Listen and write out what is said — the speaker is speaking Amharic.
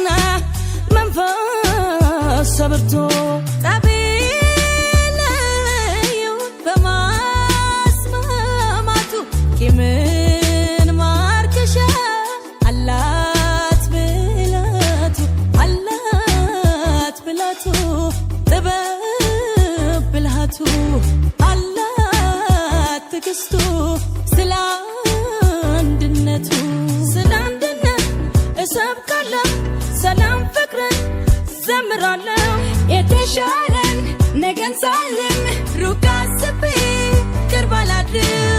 የጸና መንፈስ ብርቱ ጠብ የለየው በማስማማቱ ቂምን ማርከሻ አላት ብላቱ አላት ብላቱ ጥበብ ብልሃቱ አላት ትግስቱ ስለ አንድነቱ ስለ አንድነት እሰብካለሁ ሰላም ፍቅርን ዘምራለሁ የተሻለን ነገን ሳልም ሩቅ አስቤ ቅርብ አላድርም።